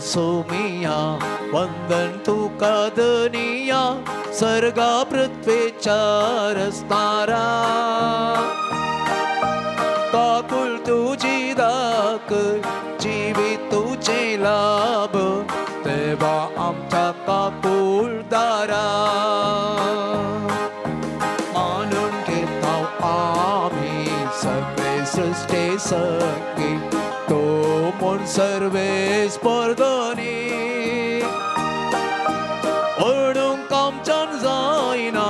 सोमिया, वंदन तुका धनिया, सर्गा पृथ्वेच्या रसणारा. काकुळ तुजी दाखय, जिवीत तुजें लाभ, देवा आमच्या काकुळ दारा. मानून घेता आमी सगळे सृश्टे सगळी, तो म्हूण सर्वेस परधनी. ओडूंक आमच्यान जायना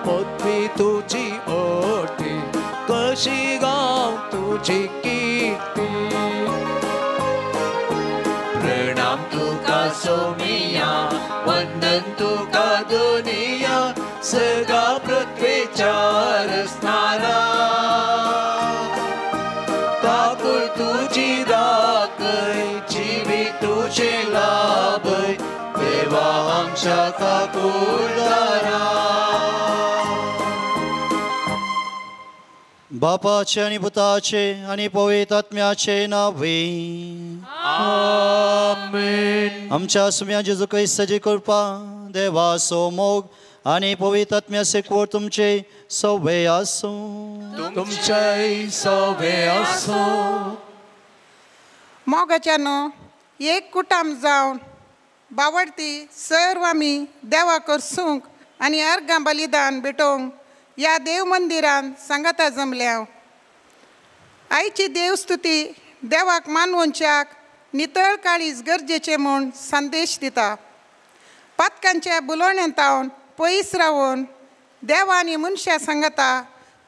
पदवी तुजी अर्थी, कशी गांव तुजी कीर्ती. प्रणाम तुका सोमिया, वंदन तुका दुनिया, सगा पृथ्वेच्या रसणारा. काकुळ तुजी दाखय, जिवीत तुजें लाभय, देवा आमच्या काकुळ दारा. बापाचे आनी पुताचे आनी पवित्र आत्म्याचे नावे. आमेन. आमच्या सुम्या जेजू क्रिस्ताची कृपा, देवाचो मोग आनी पवित्र आत्म्याचे एकवट तुमचे सवे आसूं. तुमचेय सवे आसूं. मोगाच्यानो एक कुटाम जावन बावडती सर्व आमी देवा करसूंक आनी अर्गां बलिदान भेटोवंक ह्या देव मंदिरान सांगाता जमल्या. आयची देवस्तुती देवाक मानवोनच्याक नितळ काळीज गरजेचें म्हूण संदेश दिता. पातकांच्या बुलोवण्यांत पयस रावन देवा आनी मनशां सांगाता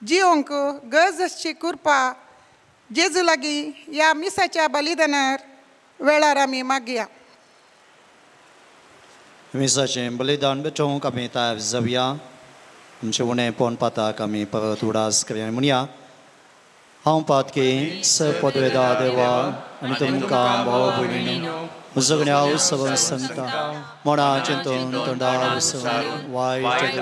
जिवंक गरज आसची कृपा जेजू लागीं ह्या मिसाच्या बलिदानार वेळार आमी मागया. मिसाचें बलिदान भेटोवंक आमी तयार जावया. आमचें उणें पाताक आमी परत उडास करया आनी म्हणया, हांव पातकी सपदवेदा देवा आनी तुमकां भाव भयणीनो म्हजो उत्सव सांगता, मना चिंतून तोंडा वायट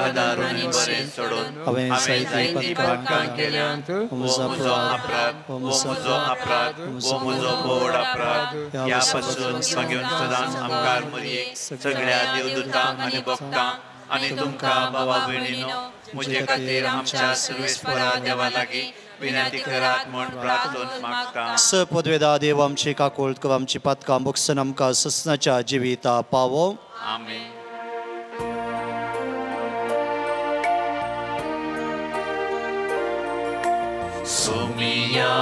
हांवें जायतीं पथकां केल्यांत, म्हजो अपराध, म्हजो अपराध, म्हजो व्हड अपराध. ह्या पासून मागीर सदांच आमकार मरयेक सगळ्या देवदूतांक आनी भक्तांक आनी तुमकां भावा भयणीनो म्हजे खातीर आमच्या सर्वेस्परा देवा लागीं विनंती करात म्हूण प्रार्थून मागता. सपदवेदा देव आमची काकुळट कर, आमची पातकां भोगसून आमकां ससनाच्या जिविता पावो. आमेन. सोमिया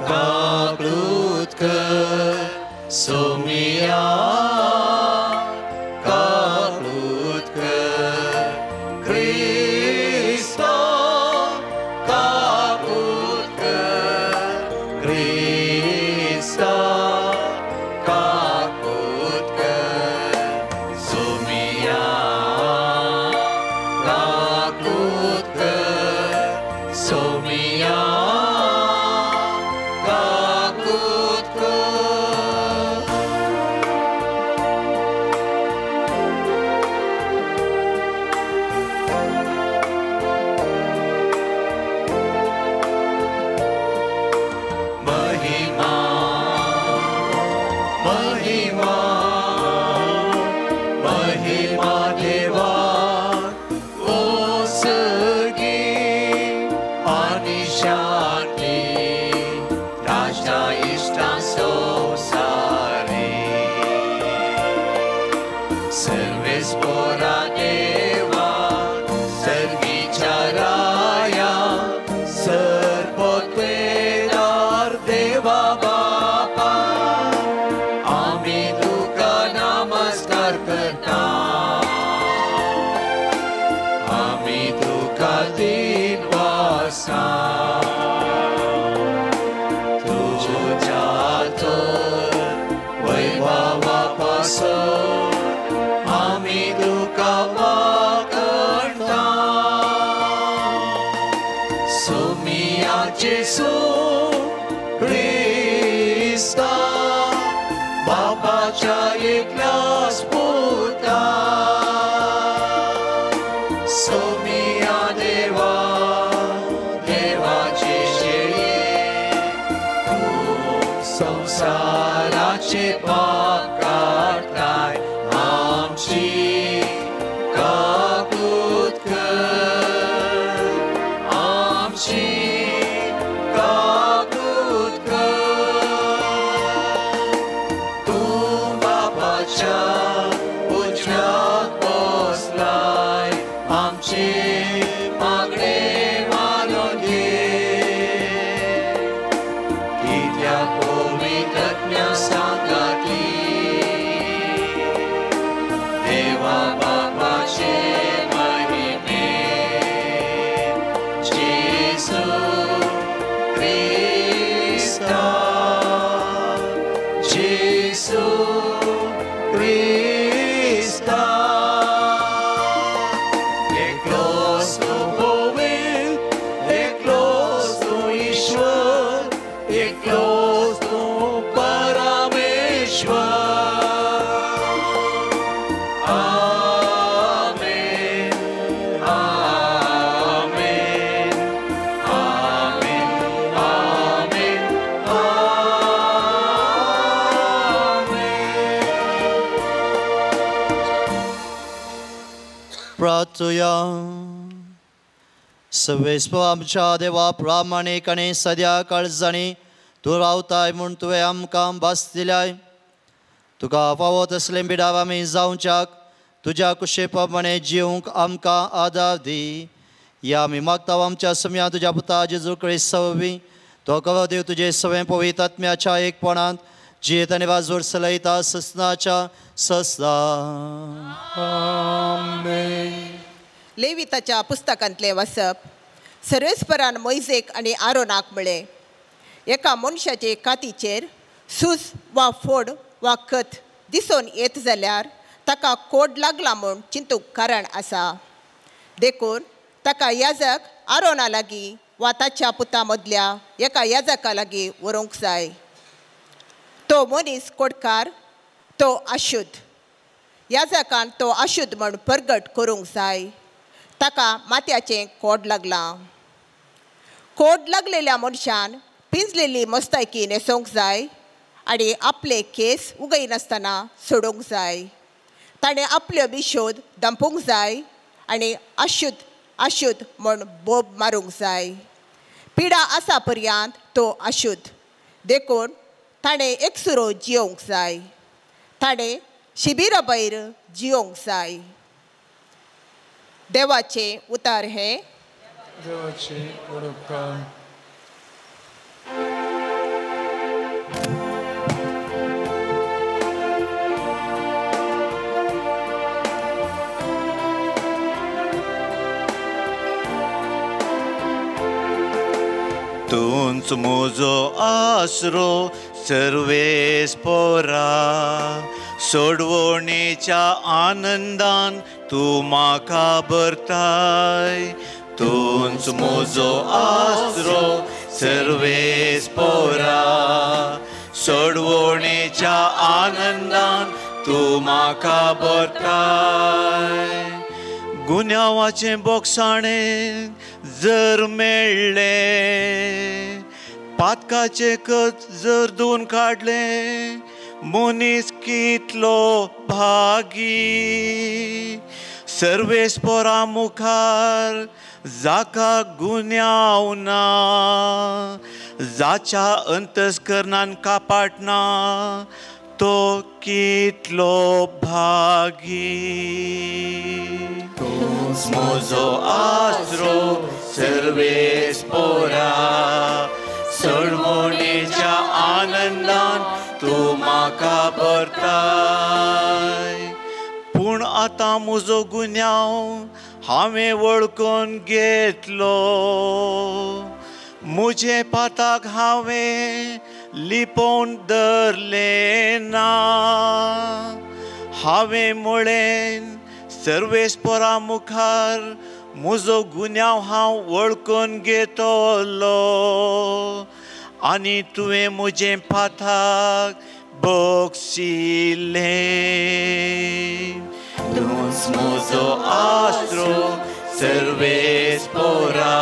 काकुळट कर, सोमिया काकुळट कर, क्रिस्ता काकुळट कर, क्रिस्ता काकुळट कर, सोमिया काकुळट कर, सोमिया काकुळट कर. महिमा महिमा महिमा देवा ओसगी आनी शांती राजा इश्टा संवसारी. सर्वेस्परा देवा सर्गीच्या राया, सर्वत्वेदार देवा बापा, आमी तुका नमस्कार करता, आमी तुका दिनवासा. तुज्या तर वैभवा पासून आमी तुका वाकणता. सोमिया जेजू क्रिस्ता, बापाच्या एकल्याच पुता, सोमिया देवा देवाचे शेळये, तूं संवसाराचे आमचे पाप काडताय आमची काकूत कर आमची काकूत कर तूं बापाच्या उजव्याक बसलाय आमचे मागणे मानून घे कित्याक पवित्र सांगाती देवा बापाचे महिमे जेजू क्रिस्ता जेजू क्रिस्ता एकलोच तूं पवित्र एकलोच तूं ईश्वर एकलोच तूं परमेश्वर. आमेन आमेन आमेन आमेन आमेन. प्रार्थुया. सर्वेस्पर आमच्या देवा प्रामाणीक आनी सद्या काळजांनी तूं रावताय म्हूण तुवें आमकां भास दिल्याय. तुका फावो तसलें बिडाव आमी जावच्याक तुज्या कुशे प्रमाणे जिवंक आमकां आदार दी. ह्या आमी मागता आमच्या सम्या तुज्या पुता जेजू क्रिस्ता वरवीं. तो करो देव तुजे सवें पवित्र आत्म्याच्या एकपणांत जियेत आनी वाजोर चलयता ससनाच्या ससना. लेविताच्या पुस्तकांतलें वाचप. सर्वेस्परान मोयजेक आनी आरोनाक म्हळें, एका मनशाचे कातीचेर सूज वा फोड वा कथ दिसून येत जाल्यार ताका कोड लागला म्हूण चिंतूंक कारण आसा. देखून ताका याजक आरोना लागीं वा ताच्या पुता मदल्या एका याजका लागीं व्हरूंक जाय. तो मनीस कोडकार, तो अशुद्ध. याजकान तो अशुद्ध म्हूण परगट करूंक जाय. ताका माथ्याचें कोड लागलां. कोड लागलेल्या मनशान पिंजलेली मस्तायकी न्हेसोवंक जाय आनी आपले केस उगयनासतना सोडूंक जाय. ताणें आपल्यो बिशोद दंपूंक जाय आनी अशुद्ध अशुद्ध म्हूण बोब मारूंक जाय. पिडा आसा पर्यंत तो अशुद्ध, देखून ताणें एकसुरो जियोवंक जाय. ताणें शिबिरा भायर जियोवंक जाय. देवाचें उतार हें. देवाचें उपकार. तूंच म्हजो आसरो सर्वेस्पोरा, सोडवणेच्या आनंदान तूं म्हाका भरताय. तूंच म्हजो आसरो सर्वेस्पोरा, सोडवणेच्या आनंदान तूं म्हाका भरताय. गुन्यांवाचें बोगसाणें जर मेळ्ळें, पातकाचें कच जर धुवन काडलें, मनीस कितलो भागी. सर्वेस्पोरा मुखार जाका गुन्यांव ना, जाच्या अंतस्करणान कापाट ना, तो कितलो भागी. तूंच म्हजो आसरो सर्वेस्पोरा, सोडवणेच्या आनंदान तूं म्हाका भरताय. पूण आतां म्हजो गुन्यांव हांवें वळखून घेतलो, म्हजें पाताक हांवें लिपोवन धरलें ना. हांवें म्हळें सर्वेस्पोरा मुखार म्हजो गुन्यांव हांव वळखून घेतलो, आनी तुवें म्हजें पाताक बक्षिलें. तूंच म्हजो आसरो सर्वेस्पोरा,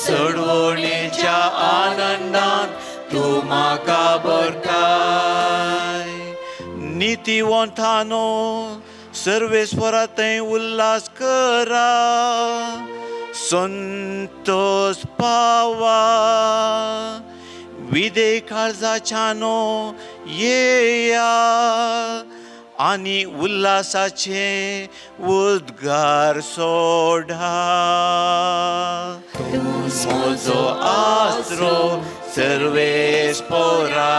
सोडवणेच्या आनंदान तूं म्हाका भरताय. नितीवंतानो सर्वेस्वरा थंय उल्हास करा, संतोष पावा। विदे काळजाच्यानो येया आनी उल्हासाचे उद्गार सोडा। तूं म्हजो आसरो सर्वेस्पोरा,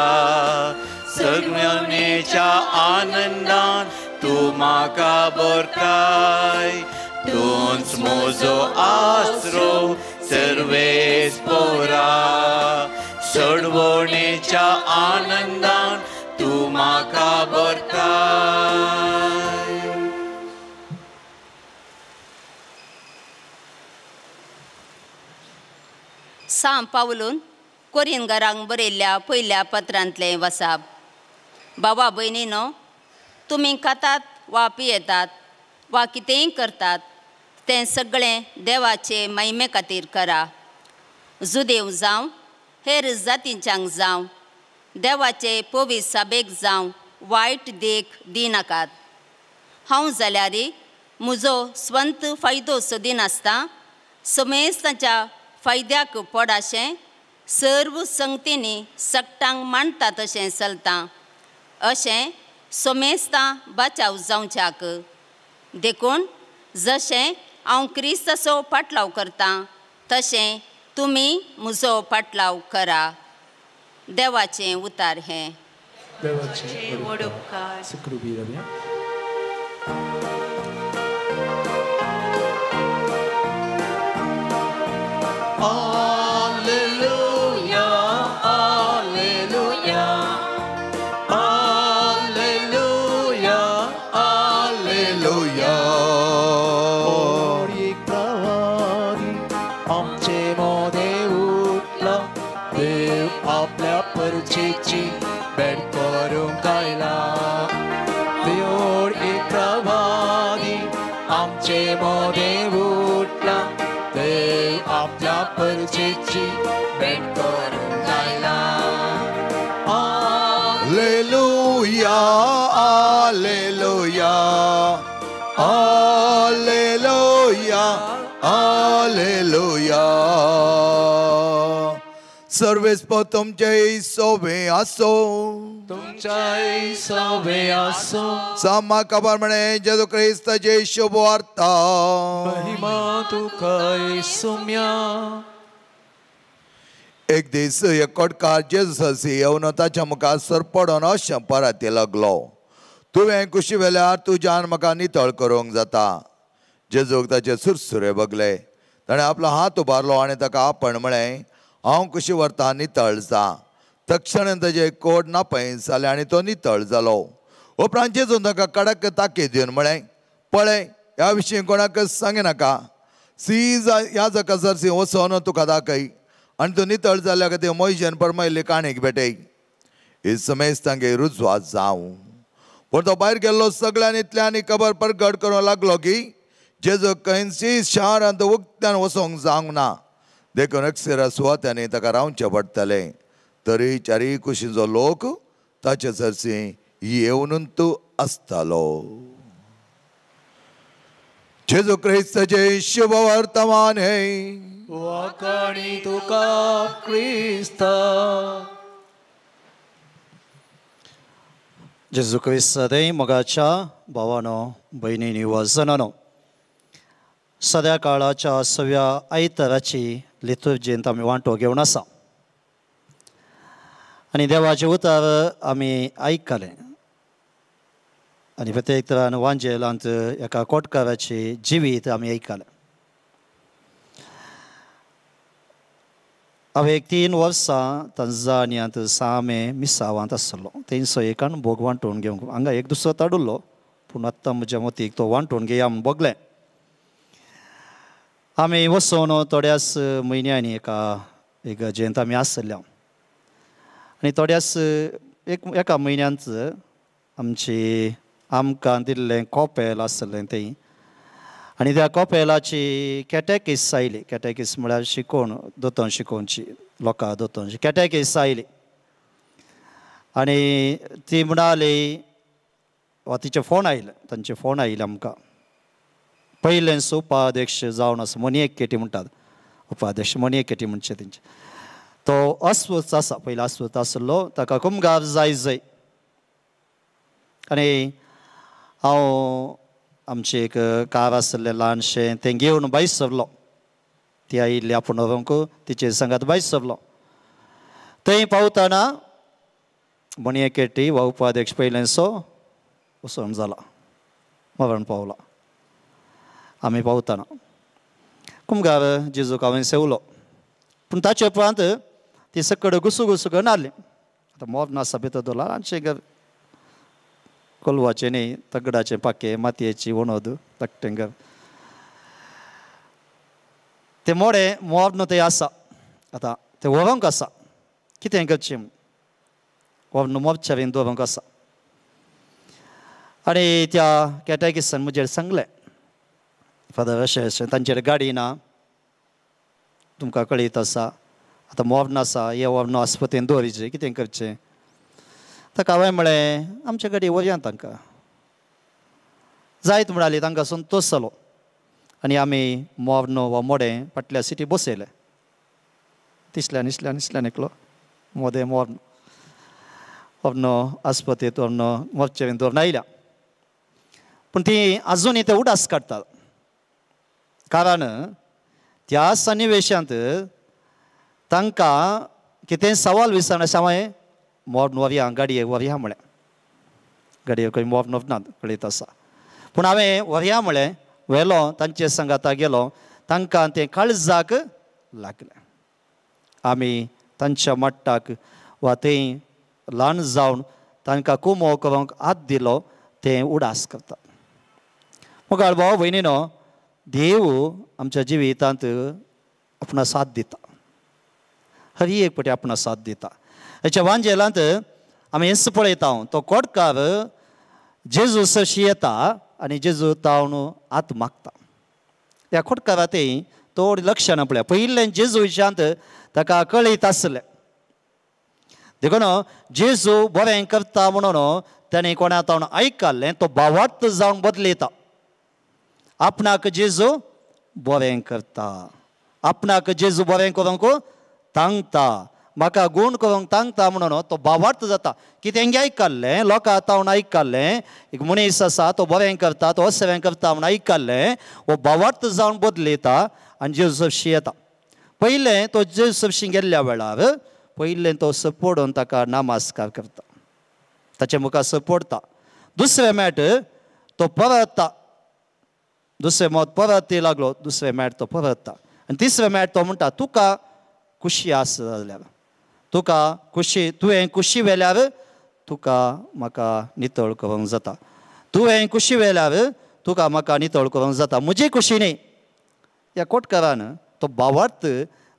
सगळ्यांच्या आनंदान तूं म्हाका भरताय। तूंच म्हजो आसरो सर्वेस्पोरा, सोडवणेच्या आनंदान तूं म्हाका भरताय। सां पावलून कोरिनगरांक बरयल्ल्या पयल्या पत्रांतलें वसाप। बाबा भयणीनो, तुमी खातात वा पियेतात वा कितेंय करतात तें सगळें देवाचे महिमे खातीर करा। जुदेव जावं हेर जातींच्यांक जावं देवाचे पवित्र साबेक जावं वायट देख दिनाकात। हांव जाल्यार म्हजो स्वंत फायदो सोदिनासतना समेस्तांच्या फायद्याक पडाशें सर्व संगतींनी सगटांक मांडटा तशें चलता, अशें समेस्तां बाचाव जावच्याक। देखून जशें हांव क्रिस्ताचो पाटलाव करतां तशें तुमी म्हजो पाटलाव करा। देवाचें उतार हें। देवाचें व्हड उपकार। Alleluia, Alleluia, Alleluia, Alleluia. एक प्रवादी आमचे मोदे उठला, देव आपल्या परचेची भेट करूंक आयला। देव एक प्रवादी आमचे मोदे उठला, देव आपल्या परचेची भेट करूंक आयला। Alleluia, Alleluia, Alleluia, Alleluia. सर्वेस्पर तुमचे सोवे आसो, तुमच्याय सोवे आसो। सामा खबर म्हणे जेजू क्रिस्ताचे शुभ वार्ता। महिमा तुका येसुम्या। एक दीस एक कोटकार जेजू येवन ताच्या मुखार सरपडून अशें पराती लागलो, तुवें कुशी वेल्यार तुज्यान म्हाका नितळ करूंक जाता। जेजूक ताचे सुरसुरे बगले, ताणें आपलो हात उबारलो आनी ताका आपण म्हळें, हांव कुशी व्हरता, नितळ जा। तक्षण ताजें कोट नापयस जालें आनी तो नितळ जालो। उपरांत जेजून ताका कडक ताकीद दिवन म्हळें, पळय ह्या विशीं कोणाकच सांगिनाका, सी ह्या जाका सरसी वचोन तुका दाखय आनी तूं नितळ जाल्या खातीर मोयजेन परमयल्ली काणीक भेटय। ही समेज तांगे रुजवात जावं। पूण तो भायर गेल्लो सगळ्यान इतल्यान खबर परगट करूंक लागलो की जेजू खंयचीय शारांत उक्त्यान वचोंक जावंक ना, देखून अक्षरा सुवात्यांनी ताका रावचें पडटलें। तरी चारीय कुशींचो लोक ताचे सरशी येवन तूं आसतालो। जेजू क्रिस्ताचें शुभ वर्तमान हें। वाखाणी तुका क्रिस्ता। जेजू क्रिस्ताचें मोगाच्या भावानो, भयणींनी वा जनानो, सद्या काळाच्या सव्या आयताराची लितुर्जींत आमी वांटो घेवन आसा आनी देवाचें उतर आमी आयकलें आनी प्रत्येक तरान वांजेलांत एका कोटकाराचें जिवीत आमी आयकलें। हांव एक 3 वर्सां तंजानियांत सामे मिसावांत आसलो। तेंचो एक अणभोग वांटून घेवंक हांगा एक दुसरो ताडुल्लो, पूण आत्तां म्हज्या मतीक तो वांटून घेया म्हूण भोगलें। आमी वचून थोड्याच म्हयन्यांनी एका इगर्जेंत आमी आसल्या आनी थोड्याच एका म्हयन्यांत आमची आमकां दिल्लें कॉपेल आसलें तें आनी त्या कॉपेलाची कॅटेकीस आयली। कॅटेकीस म्हळ्यार शिकोवन दोतोन शिकोवची लोकां दोतोनची कॅटेकीस आयली आनी ती म्हणाली, वा तिचे फोन आयले, तांचे फोन आयले आमकां. पयलेंच उपाध्यक्ष जावन आसा मोनियेक केटी म्हणटात, उपाध्यक्ष मोनियेक केटी म्हणचे तेंचे. तो अस्वस्थ आसा, पयलो अस्वस्थ आसलो, ताका कुमगार जाय जाय. आनी हांव आमचें एक कार आसलें ल्हानशें, तें घेवन भायर सरलो. ती आयिल्ली आपूण व्हरूंक, तिचे सांगात भायर सरलो. थंय पावतना मोनियेक केटी वा उपाध्यक्ष पयलेंचो वचून जाला, मरण पावला. आमी पावतना कुमगार जेजूक हांवें सेवलो. पूण ताचे उपरांत ती सकड घुसू घुसू करून आसली. आतां मोर नासा भितर दवरला ल्हानशें घर, कोलवाचें न्ही, तगडाचें पाखें, मातयेची वणद, धाकटें घर. तें मोडें मोर न्हू तें आसा, आतां तें व्हरूंक आसा, कितें करचें व्हरून मोर्चा बीन दवरूंक आसा. आनी त्या कॅटेकिसान म्हजेर सांगलें, फादर अशें अशें तांचेर गाडी ना, तुमकां कळीत आसा, आतां मोर्न आसा, हे व्हरून आस्पतीन दवरिचें, कितें करचें. ताका हांवें म्हळें आमच्या गाडी व्हरया तांकां, जायत म्हणाली, तांकां संतोश जालो. आनी आमी मोर्न वा मोडें फाटल्या सिटी बसयलें. तिसल्यान इसल्यान इसल्यान एकलो मोदें मोर्न व्हरून आस्पतींत व्हरून मोर्चे बीन दवरून आयल्या. पूण ती आजुनूय ते उडास काडटात, कारण त्या सन्निवेशांत तांकां कितें सवाल विचारना. हांवें मोर्न व्हरया, गाडयेक व्हरया म्हळें, गाडयेक खंय मोर्न व्हरनात कळीत आसा, पूण हांवें व्हरया म्हळें, व्हेलो, तांचे सांगाता गेलो, तांकां तें काळजाक लागलें. आमी तांच्या मट्टाक वा थंय ल्हान जावन तांकां कुमो करूंक हात दिलो, तें उडास करता. मुखार भाव भयणीनो, देव आमच्या जिवितांत आपणा साथ दिता, हर एक पटी आपणा साथ दिता. हेच्या वांजेलांत आमी हेंच पळयता, तो कोटकार जेजू सरशी येता आनी जेजू तावन हात मागता. त्या खोटकारा तें थोडी लक्षणां पळया. पयिल्लें जेजू विशयांत ताका कळीत आसलें, देखून जेजू बरें करता म्हणून ताणें कोणा तावन आयकल्लें, तो भावार्थ जावन बदलयता. आपणाक जेजू बरें करता, आपणाक जेजू बरें करूंक तांगता, म्हाका गूण करूंक तांगता म्हणून तो भावार्थ जाता. कितें आयकल्लें, लोकां तावन आयकल्लें, एक मनीस आसा तो बरें करता, तो अशें करता म्हणून आयकल्लें, हो भावार्थ जावन बदलयता आनी जेजू सरशी येता. पयलें तो जेजू सरशी गेल्ल्या वेळार पयलें तो सपोडून ताका नमस्कार करता, ताचे मुखार सपोडटा. दुसरें मॅट तो परतता, दुसरें मत परत लागलो, दुसरें मॅट तो परतता. आनी तिसरें मॅट तो म्हणटा, तुका खुशी आसा जाल्यार, तुका खुशी, तुवें खुशी व्हेल्यार तुका म्हाका नितळ करूंक जाता, तुवें खुशी व्हेल्यार तुका म्हाका नितळ करूंक जाता, म्हजी खुशी न्ही. ह्या कोटकारान तो भावार्थ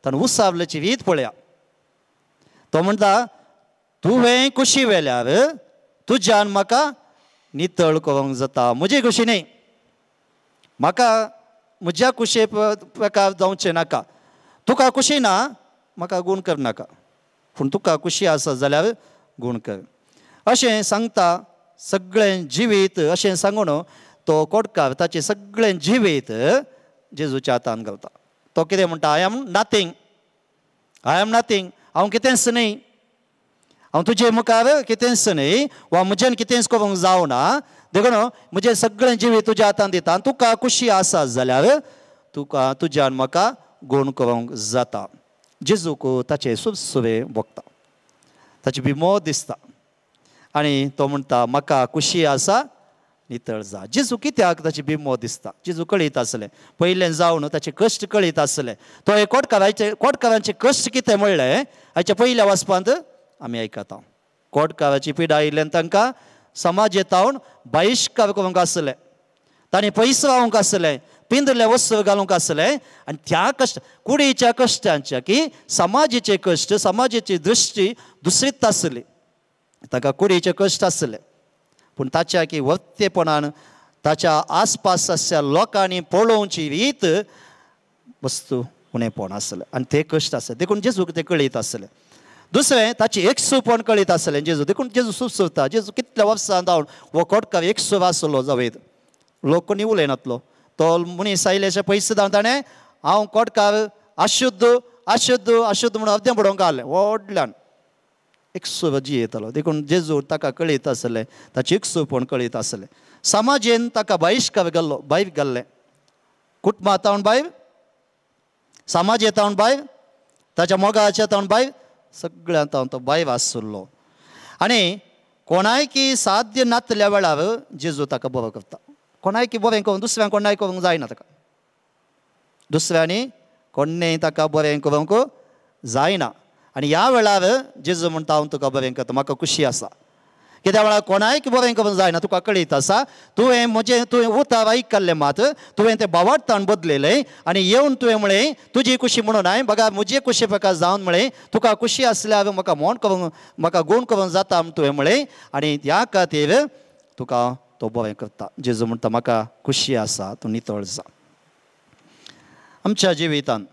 ताणें उसावल्याची रीत पळया. तो म्हणटा, तुवें खुशी व्हेल्यार तुज्यान म्हाका नितळ करूंक जाता, म्हजी खुशी न्ही, म्हाका म्हज्या खुशे प्रकार जावचें नाका, तुका खुशी ना म्हाका गूण कर नाका, पूण तुका खुशी आसा जाल्यार गूण कर, अशें सांगता. सगळें जिवीत अशें सांगून तो कोटकार ताचें सगळें जिवीत जेजूच्या हातान घालता. तो कितें म्हणटा, I am nothing, I am nothing, हांव कितेंच न्ही, हांव तुजे मुखार कितेंच न्ही, वा म्हज्यान कितेंच करूंक जावना, देखून म्हजें सगळें जिवीत तुज्या हातान दिता, तुका खुशी आसा जाल्यार तुका तुज्यान म्हाका गूण करूंक जाता. जेजूक ताचें सुरसुरे भोगता, ताची बिमो दिसता आनी तो म्हणटा, म्हाका खुशी आसा, नितळ जा. जेजू कित्याक ताची बिमो दिसता? जेजू कळीत आसलें, पयलें जावन ताचे कश्ट कळीत आसलें. तो हे कोटकाराचे कोटकारांचे कश्ट कितें म्हणलें हाच्या पयल्या वाचपांत आमी आयकता. कोटकाराची पिडा आयिल्ल्यान तांकां समाजेतावन बहिश्कार करूंक आसलें, तांणी पयस रावंक आसलें, पिंदले वस्त्र घालूंक आसलें. आनी त्या कश्ट कुडीच्या कश्टांच्या की समाजेचे कश्ट, समाजेची दृश्टी दुसरीच आसली, ताका कुडीचे कश्ट आसले, पूण ताच्या की वर्तेपणान ताच्या आसपास आसच्या लोकांनी पळोवची रीत वस्तू उणेपण आसलें आनी ते कश्ट आसले. देखून जेजूक ते कळीत आसलें. दुसरें ताची एकसूपण कळीत आसलें जेजू, देखून जेजू सुसुरता. जेजू कितल्या वर्सां जावन हो कोटकार एकसूर आसलो जावयत, लोक कोणी उलयनातलो. तो मनीस आयल्याचे पयशे जावन ताणें हांव कोटकार अशुद्ध अशुद्ध अशुद्ध म्हणून अर्दें पडोवंक घालें व्हडल्यान. एकसूर जियेतालो. देखून जेजू ताका कळीत आसलें, ताचें एकसूरपण कळीत आसलें. समाजेन ताका बहिश्कार घाल्लो, भायर घाल्लें, कुटुंबा तावन भायर, समाजे तावन भायर, ताच्या मोगाच्या तावन भायर, सगळ्यां तावन तो भायर आसलो. आनी कोणायकी साध्य नातल्या वेळार जेजू ताका बरो करता. कोणायकी बरें करूंक दुसऱ्यांक कोणाय करूंक जायना ताका, दुसऱ्यांनी कोणें ताका बरें करूंक जायना. आनी ह्या वेळार जेजू म्हणटा हांव तुका बरें करता, म्हाका खुशी आसा. कित्या वेळार कोणायक बरें करूंक जायना, तुका कळीत आसा. तुवें म्हजें तुवें उतार आयकल्लें मात तुवें तें बावाडतान बदलेलें आनी येवन तुवें म्हळें तुजी खुशी म्हणून हांवें बघा म्हजी खुशी प्रकार जावन म्हळें तुका खुशी आसल्यार म्हाका मोण करूंक म्हाका गूण करूंक जाता म्हूण तुवें म्हळें आनी ह्या खातीर तुका तो बरें करता. जेजू म्हणटा म्हाका खुशी आसा, तूं नितळ जा. आमच्या जिवितान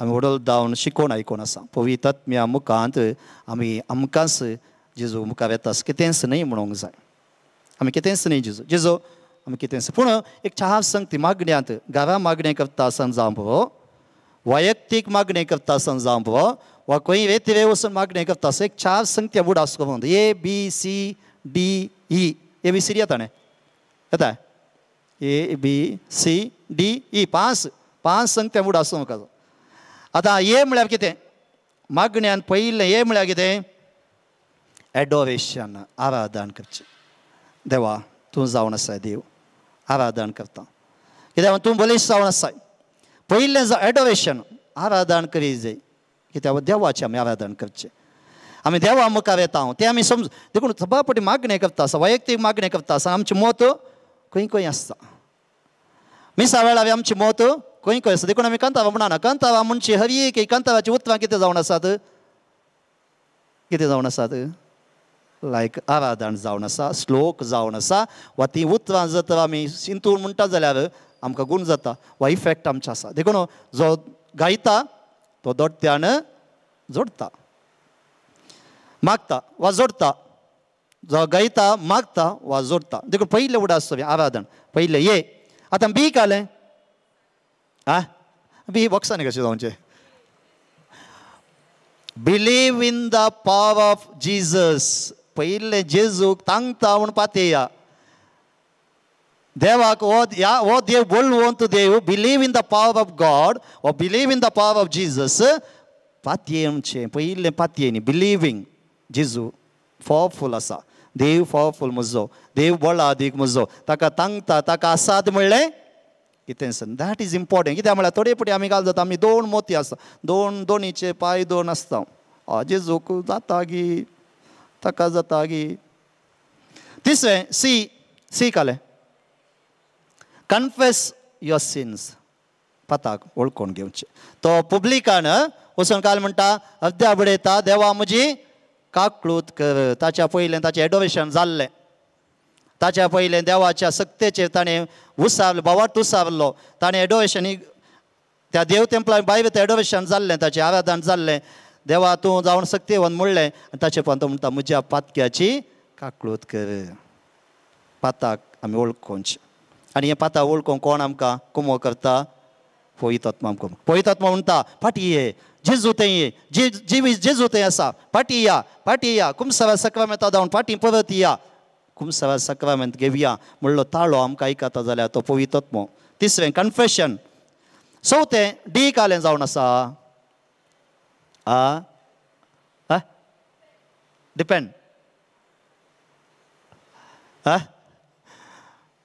आमी व्हडल जावन शिकोवन आयकून आसा पवित्र आत्म्या मुखांत आमी आमकांच जेजू मुखार येता कितेंच न्हय म्हणूंक जाय. आमी कितेंच न्हय जेजू, जेजू आमी कितेंच. पूण एक चार संगती मागण्यांत घरा मागणें करता आसतना जावं पुरो, वैयक्तीक मागणें करता आसतना जावं पुरो, वा खंय वेतिरे वचून मागणें करता आसतना एक चार संगती उडास करूंक A B C D E. A B C D येता न्हय, येता A B C D E, पांच पांच संगत्या उडास म्हाका. आतां ए म्हळ्यार कितें? मागण्यान पयलें ए म्हळ्यार कितें? एडोरेशन, आराधन करचें. देवा तूं जावन आसाय देव, आराधन करता कित्याक तूं बलिश्ट जावन आसाय. पयलें एडोरेशन, आराधन करी जाय कित्याक देवाचें आमी आराधन करचें. आमी देवा मुखार येता तें आमी समज. देखून सभापटी मागणें करता आसा, वैयक्तीक मागणें करता आसा. आमचें मत खंय खंय आसता, मिसा वेळार आमचें मत खंय खंय आसता. देखून आमी कांतारां म्हणना. कांतारां म्हणची हर एक कांताराचीं उतरां कितें जावन आसात, कितें जावन आसात? लायक आराधन जावन आसा, श्लोक जावन आसा, वा तीं उतरां जर तर आमी चिंतून म्हणटा जाल्यार आमकां गूण जाता वा इफेक्ट आमचो आसा. देखून जो गायता तो दोट्ट्यान जोडटा, मागता वा जोडटा. जो गायता मागता वा जोडटा. देखून पयलें उडास आराधन, पयलें ए. आतां बी कालें आ बी बॉक्सांनी कशें जावचें? Believe in the power of Jesus. पयलें जेजूक तांगता म्हूण पातया देवाक, हो ह्या हो देव बळवंत देव. Believe in the power of God or believe in the power of Jesus. पातयेचें पयलें पातये न्ही, बिलिवींग जेजू पावरफूल आसा, देव पावरफूल म्हजो, देव बळादीक म्हजो, ताका तांगता, ताका आसात म्हणलें कितें. That is important. कित्याक म्हळ्यार थोडे फावटी आमी घाल जाता, आमी दोन मोती आसता, दोन दोनीचे पांय दोन आसता. जेजूक जाता गी, ताका जाता गी. तिसरें सी, सी कालें कन्फेस your since. पाताक वळखून घेवचें. तो पब्लिकान वचून काल म्हणटा अर्द्या बडयता देवा म्हजी काकळूत कर. ताच्या पयलें ताचें एडोरेशन जाल्लें, ताच्या पयलें देवाच्या सक्तेचेर ताणें उसारलो, बावाट उसारलो. ताणें एडोरेशन त्या देव तेंपला भायर एडोरेशन जाल्लें, ताचें आराधन जाल्लें. देवा तूं जावन सक्तेवन म्हणलें आनी ताचे पण तो म्हणटा म्हज्या पातक्याची काकळूत कर. पाताक आमी वळखोवचें. आनी हें पाताक वळखोवंक कोण आमकां कुमो करता? पवित्र आत्मा आमकां. पवित्र आत्मा म्हणटा फाटी ये, जेजू थंय ये, जे जेजू थंय आसा, फाटी या, फाटी या, कुमसाव्या सक्रामेंता जावन फाटी परत या, कुमसाव्या सक्रामेंत घेवया म्हणलो ताळो आमकां आयकता जाल्यार तो पवित्र आत्मो. तिसरें कन्फेशन. चवथें डी कालें जावन आसा आ डिपेंड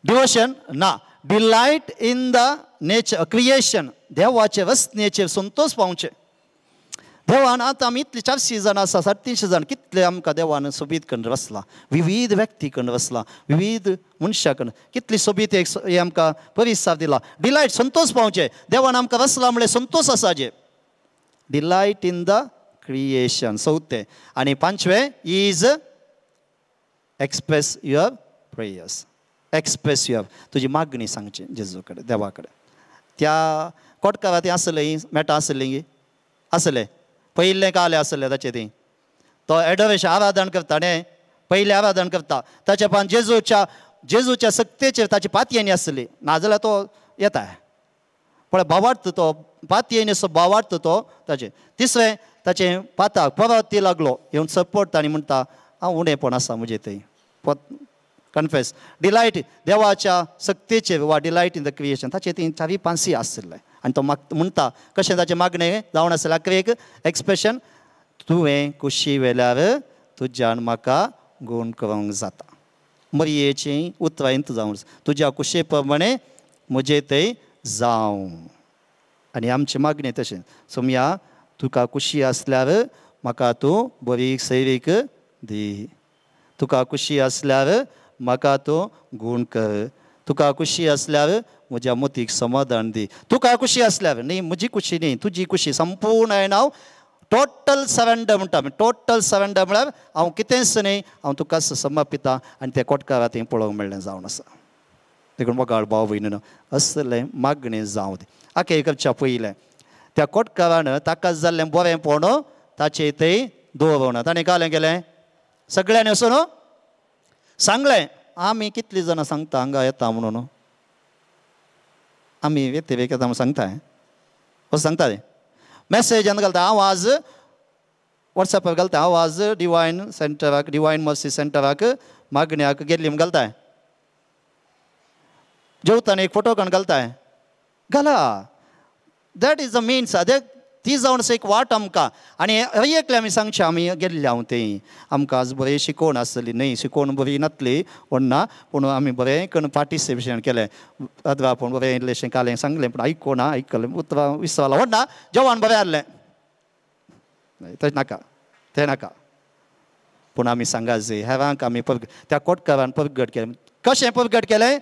डिवोशन ना, delight in the nature creation. देवाचे रचनेचेर संतोष पावचें. देवान आतां आमी इतली 400 जाण आसा, 350 जाण, कितले आमकां देवान सोबीत करून रचला, विविध व्यक्ती करून रचला, विविध मनशां करून कितली सोबीत एक हें आमकां परिसार दिला. डिलायट संतोष पावचें. देवान आमकां रचला म्हणल्यार संतोष आसा जे. डिलायट इन the creation चवथें. आनी पांचवें is express your prayers. Express your तुजी मागणी सांगची जेजू कडेन, देवा कडेन. त्या कोटकारा तें आसलें, मेटा आसलें आसलें, पयलें कालें आसलें ताचें ती तो एडोरेशन आराधन करता न्ही, पयलें आराधन करता ताच्या पान जेजूच्या जेजूच्या सक्तेचेर ताची पातयेनी आसली, नाजाल्यार तो येता पळय भावार्थ तो पातयेनी असो भावार्थ तो ताचें. तिसरें ताचें पाताक परत ती लागलो येवन सपोर्ट आनी म्हणटा हांव उणेपण आसा म्हजें थंय कन्फेस डिलायट देवाच्या सक्तेचेर वा डिलायट इन the creation ताचें ती चारी पांसी आशिल्लें. आनी तो म्हणटा कशें ताचें मागणें जावन आसलें आखरेक एक्सप्रेशन तुवें कुशी वेल्यार तुज्यान म्हाका गूण करूंक जाता. मरयेचीं उतरां इंत जावन तुज्या कुशे प्रमाणे म्हजें थंय जावं. आनी आमचें मागणें तशें सोमया तुका कुशी आसल्यार म्हाका तूं बरी सैरीक दी, तुका कुशी आसल्यार म्हाका तूं गूण कर, तुका कुशी आसल्यार म्हज्या मतीक समाधान दी, तुका कुशी आसल्यार न्ही म्हजी कुशी न्ही तुजी कुशी संपूर्ण हांवें हांव टोटल सरेंडर म्हणटा. टोटल सरेंडर म्हळ्यार हांव कितेंच न्ही हांव तुका समर्पिता. आनी तें कोटकारा थंय पळोवंक मेळ्ळें जावन आसा. देखून मोगाळ भाव भयणीनो असलें मागणें जावं दी. आखे करच्या पयलें त्या कोटकारान ताका जाल्लें बरें पोण ताचें थंय दवरना. ताणें कालें केलें सगळ्यांनी वचून सांगलें आमी कितलीं जाणां सांगता हांगा येता म्हणून, आमी येते येता म्हणून सांगता असो सांगता ते मॅसेजान घालता. हांव आज वॉट्सॅपार घालता हांव आज डिवायन सेंटराक डिवायन मर्सी सेंटराक मागण्याक गेल्ली म्हूण घालताय, जेवताना एक फोटो काडून घालताय घाला. That is the means ती जावन एक वाट आमकां. आनी हर एकले आमी सांगचें आमी गेल्ले हांव थंय आमकां आज बरें शिकोवण आसली न्हय, शिकोवण बरी नासली व्हडना पूण आमी बरें करून पार्टिसिपेशन केलें. आदरा पूण बरें इल्लेशें कालें सांगलें पूण आयकोना आयकलें उतरां विसरलां व्हडना जेवण बरें आहलें तशें नाका तें नाका. पूण आमी सांगा जे हेरांक आमी त्या कोटकारान परगट केलें. कशें परगट केलें?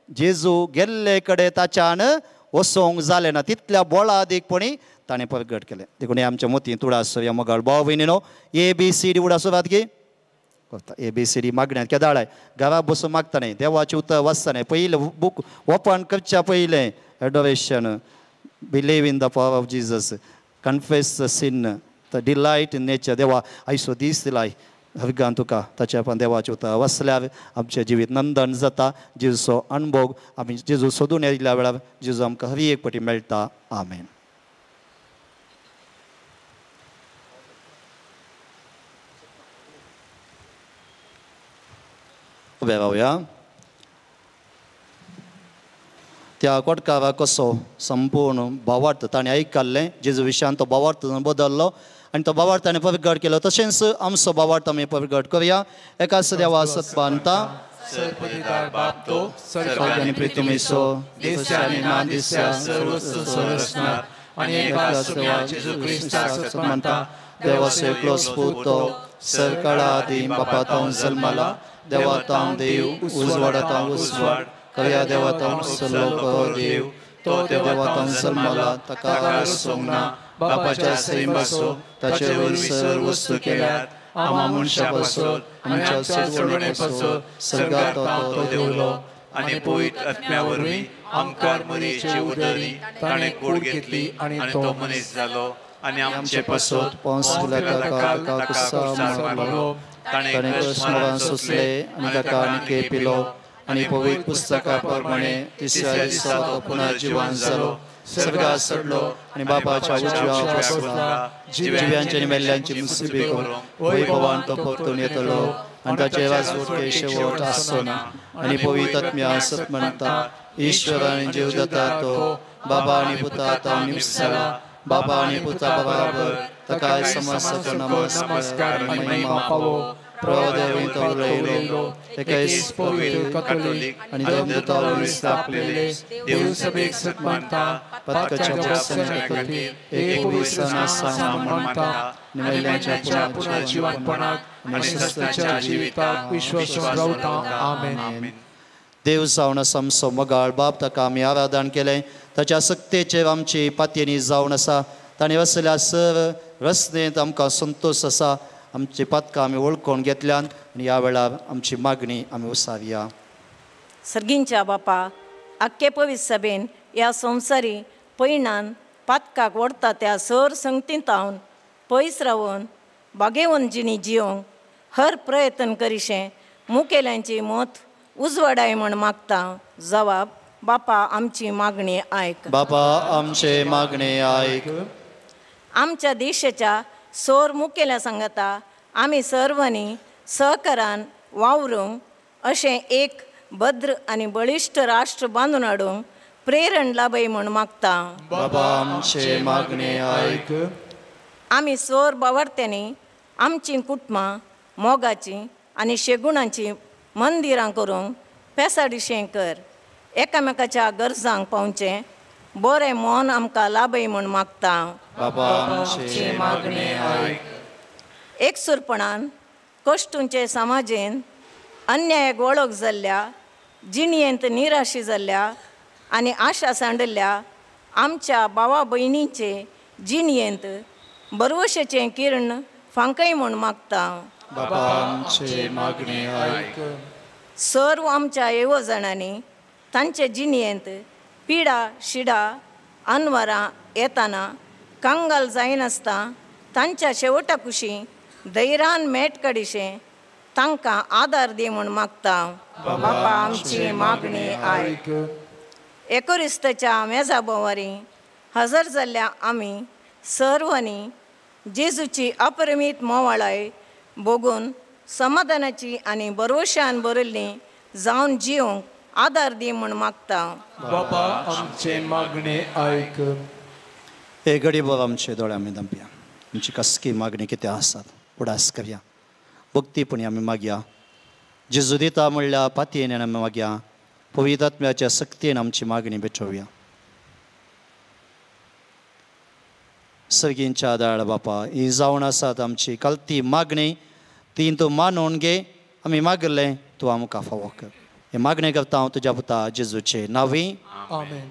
जेजू गेल्ले कडेन ताच्यान वसोंक जालें ना तितल्या बोळादीकपणी ताणें परगट केलें. देखून आमच्या मोती तुळास ह्या मोगाळ भाव भयणीनो ए बी सी डी उडासो गे करता. ए बी सी डी मागण्यांत केदाळाय घरा बसून मागता न्ही, देवाचें उतर वाचता न्ही. पयलें बूक ओपन करच्या पयलें adoration, believe in the power of Jesus, confess the sin, the delight in nature. देवा आयसो दीस दिलाय हरगान तुका ताच्या पण देवाचें उतर वाचल्यार आमचें जिवीत नंदन जाता. जेजूचो अणभोग आमी जेजू सोदून येयल्या वेळार जेजू आमकां हर एक पटी मेळटा. आमेन. उबे रावया. त्या कोटकारा कसो संपूर्ण भावार्थ ताणें आयकल्लें जेजू विशयान तो भावार्थ बदल्लो आनी तो भावार्थ ताणें परगट केलो. तशेंच आमचो भावार्थ आमी परगट करुया. एकाच देवा सत बांदता देवाचो एकलोच पूत तो सरकाळा आदीं बापा तावन जल्मला, देवा तावन देव, उजवाडा तावन उजवाड, खऱ्या देवा तावन सल्लो खरो देव, तो देवा तावन जल्मला, ताका वसोंक ना, बापाच्या सैम बसो, ताचे वरवीं सर्व वस्तू केल्यात, आमा मनशा बसो, आमच्या सोडवणे बसो, सर्गात तो देवलो आनी पवित्र आत्म्या वरवीं आमकार मरियेची उदरी ताणें कूड घेतली आनी तो मनीस जालो आनी आमचे पासत पोंस पिलाताक ताका कुसार मारलो, ताणें मरण सोंसलें आनी ताका निके पिलो आनी पवित्र पुस्तका प्रमाणे तिसऱ्या दिसा तो पुनर्जिवन जालो, स्वर्गात चडलो आनी बापाच्या उजव्या बसला, जिव्यांची आनी मेल्ल्यांची मुसीबी करूंक वैभवान तो परतून येतलो आनी ताचे राजवटके शेवट आसचो ना. आनी पवित्र आत्म्या सत म्हणटा ईश्वर आनी जीव जाता तो बाबा आनी पुता तावन निमसाला, बाबा आनी पुता बराबर ताका समस्त नमस्कार आनी महिमा पावो. प्रभु तो उलयलो एकेच पवित्र कॅथोलिक आनी धर्मदूता वरवीं स्थापलेले देवसभेक सत मानता, पथकाच्या खातीर एक पवित्र आसा म्हूण मानता, मेल्ल्यांच्या पुनर्जिवनपणाक आनी सस्ताच्या जिविताक विश्वास रावता. आमेन. देव जावन आसा आमचो मोगाळ बाप, ताका आमी आराधन केलें. ताच्या सक्तेचेर आमची पातयेनी जावन आसा. ताणें वसल्या सर रचनेंत आमकां संतोश आसा. आमची पातकां आमी वळखून घेतल्यान आनी ह्या वेळार आमची मागणी आमी उसारया. सर्गींच्या बापा, आख्खे पवित्र सभेन ह्या संवसारी पयणान पातकाक वडता त्या सर संगतींत हांव पयस रावन बागेवन जिणी जियोंक हर प्रयत्न करिशें मुखेल्यांची मत उजवाडाय म्हण मागता. जवाब बापा आमची मागणी आयक. बापा आमचे मागणे आयक. आमच्या देशाच्या सोर मुखेल्या सांगता आमी सर्वांनी सहकारान वावरूंक अशें एक भद्र आनी बळिश्ट राष्ट्र बांदून हाडूंक प्रेरण लाभय म्हूण मागता. बाबा आमचे मागणे आयक. आमी सोर बावडत्यांनी आमचीं कुटुंबां मोगाचीं आनी शेगुणांचीं मंदिरां करूंक पेसाडिशें कर. एकामेकाच्या गरजांक पावचें बरें मन आमकां लाभय म्हूण मागता. बाबा आमचे मागणे आयक. एकसूरपणान कश्टूंचे समाजेन अन्यायाक वळख जाल्ल्या जिणयेंत निराशी जाल्ल्या आनी आशा सांडल्ल्या आमच्या भावा भयणींचे जिणयेंत बरवशेचें किर्ण फांकय म्हूण मागता. बाबा आमचे मागणे आयक. सर्व आमच्या येवजणांनी तांचे जिणयेंत पिडा शिडा अनवरां येताना कंगाल जायनासतना तांच्या शेवटा कुशी धैर्यान मेट काडिशें तांकां आदार दी म्हूण मागता. बाबा आमची मागणी आयक. एकोरिस्ताच्या मेजा भोंवारी हजर जाल्ल्या आमी सर्वांनी जेजूची अपरिमीत मोवाळाय भोगून समाधानाची आनी बरवशान भरिल्ली जावन जिवंक आदार दी म्हूण मागता. बाबा आमचे मागणे आयक. हे गडीभर आमचे दोळे आमी धांपया. आमची कसकी मागणी कितें आसात उडास करया. भक्तीपणी आमी मागया. जेजू दिता म्हणल्या पातयेन आमी मागया. पवित्र आत्म्याच्या सक्तीन आमची मागणी भेटोवया. सर्गींच्या दयाळ बापा, ही जावन आसात आमची कलती मागणी, ती तूं मानून घे. आमी मागलें तूं आमकां फावो कर. हे मागणें करता हांव तुज्या पुता जेजूचे नांवी. आमेन.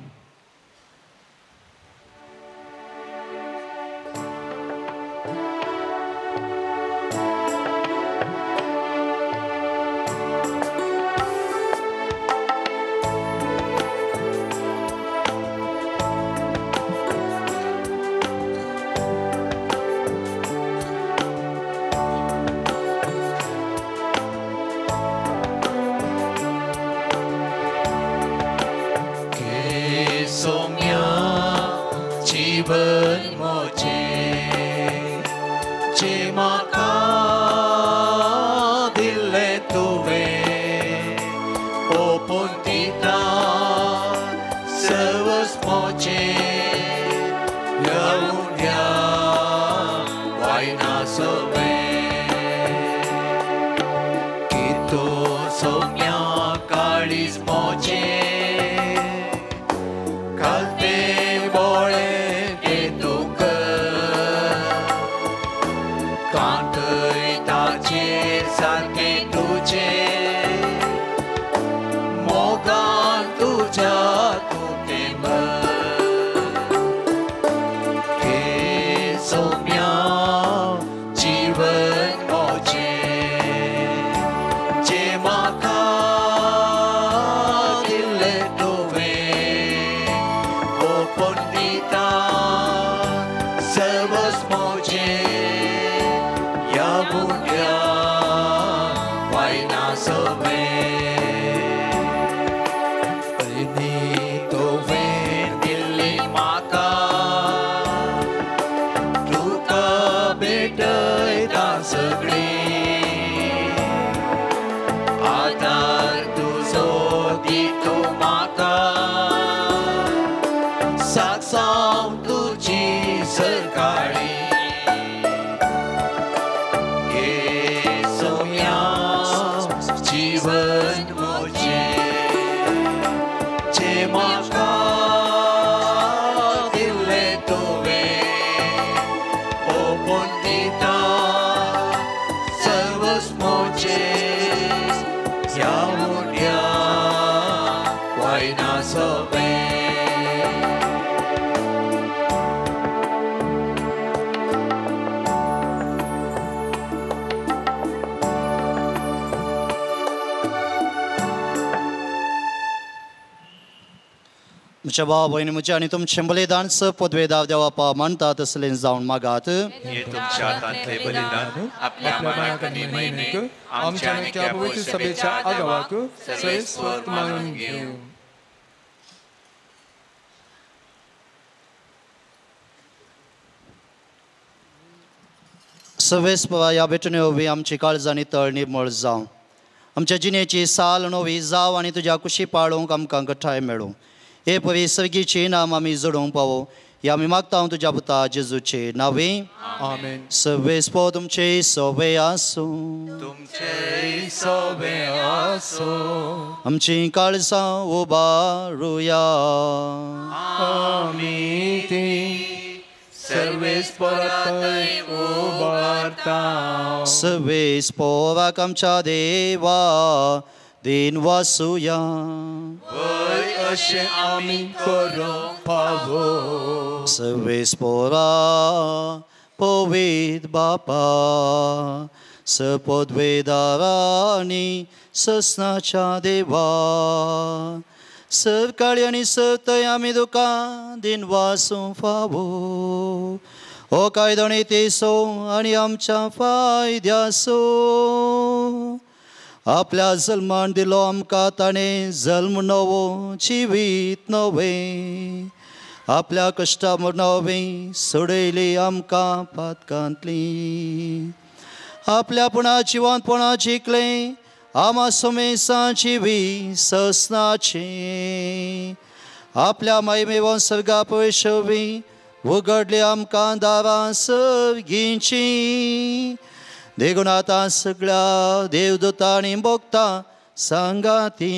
आमच्या भाव भयणी म्हजें आनी तुमचें बलिदान स पदवेदार देवा मानता तसलें जावन मागात. हे तुमच्या हातांतलें बलिदान आपल्या मानाक आनी महिमेक आमच्या आनी त्या पवित्र सभेच्या आगावाक सर्वेस्पर मानून घेवं. सर्वेस्परा ह्या भेटणे वरवीं आमची काळजां नितळ निर्मळ जावं, आमच्या जिणेची साल नवी जावं आनी तुज्या कुशी पाळोवंक आमकां गठाय मेळूं. हे परी सर्गीची नाम आमी जोडूंक पावो ह्या आमी मागता तुज्या पुता जेजूचे नांवे. आमेन. सर्वेस्पर तुमचे सवे आसूं. तुमचे सवे आसूं. आमची काळजां उबारुया. आमी ती सर्वेस्परा थंय उबारता. सर्वेस्पराक आमच्या देवा दिन वासुया. वय अशें आमी करूंक फावो. सर्वेस्परा पवित्र बापा सपदवेदारांनी ससनाच्या देवा सरकाळी आनी सरतय आमी तुका दिन वासूंक फावो. हो कायदो नीतीचो आनी आमच्या फायद्याचो आपल्या जल्मान दिलो आमकां ताणें जल्म नवो जिवीत नवें आपल्या कश्टा नवें सोडयली आमकां पातकांतली आपल्या पुणा जिवंतपणा जिखलें आमा सुमेसां जिवी ससनाचें आपल्या मायमेवन सर्गा पयशवी उगडली आमकां दारां सर्गींची. देखून आतां सगळ्या देवदूतांनी भोगता सांगाती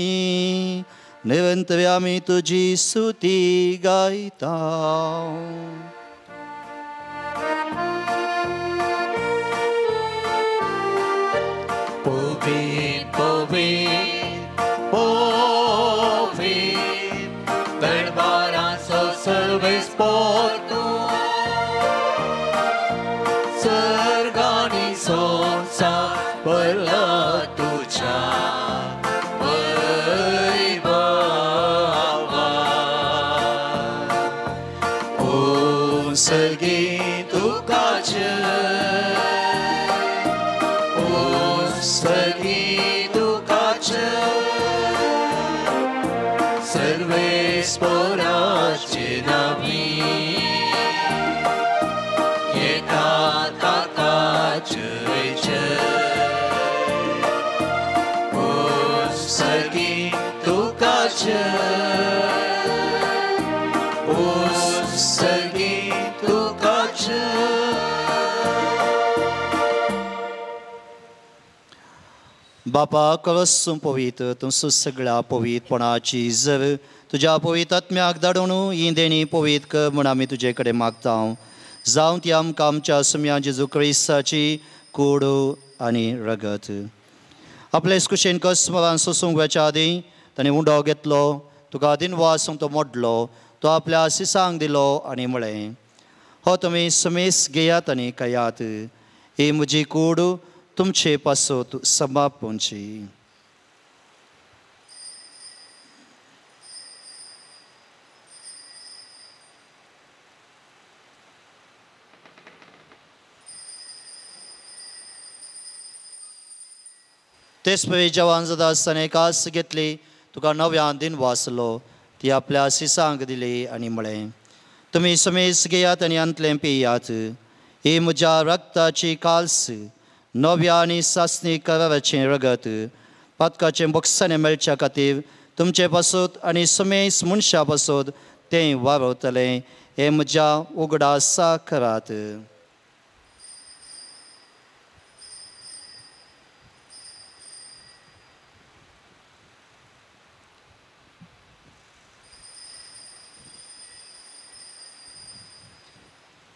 निरंतर आमी तुजी स्तुती गायता. पवित्र पवित्र पवित्र दरबाराचो सर्वेस्पर तूं सर्गांनी संवसार भरला तुज्या वैभवान. ओ सर्गी तुका जय, ओ सर्गी तुका जय, सर्वेस्पराचे नांवी येता ताका जय जय. ओ सर्गी तुका जय, ओ सर्गी तुका जय. बापा कळसूं पवित्र तूं सगळ्या पवित्रपणाची जर तुज्या पवित्र आत्म्याक धाडून ही देणी पवित्र कर म्हूण आमी तुजे कडेन मागता. जावं ती आमकां आमच्या सुम्या जेजू क्रिस्ताची कूड आनी रगत. आपले कुशेन कस्मरान सोसूंक वचच्या आदीं ताणें उंडो घेतलो, तुका दिनवास तो मोडलो, तो आपल्या सिसांक दिलो आनी म्हळें, हो तुमी सुमेस घेयात आनी खायात, ही म्हजी कूड तुमचे पासत समापोवची. तेच पळय जवान जाता आसतना कास घेतली, तुका नव्यान दिन वाचलो, ती आपल्या सिसांक दिली आनी म्हळें, तुमी समेस घेयात आनी अंतलें पियात, ही म्हज्या रक्ताची काल्स नव्या आनी सासणी कराराचें रगत पातकाचें बक्षाणें मेळच्या खातीर तुमचे पासत आनी समेस मनशां पासत तें वारवतलें. हें म्हज्या उगडासा करात.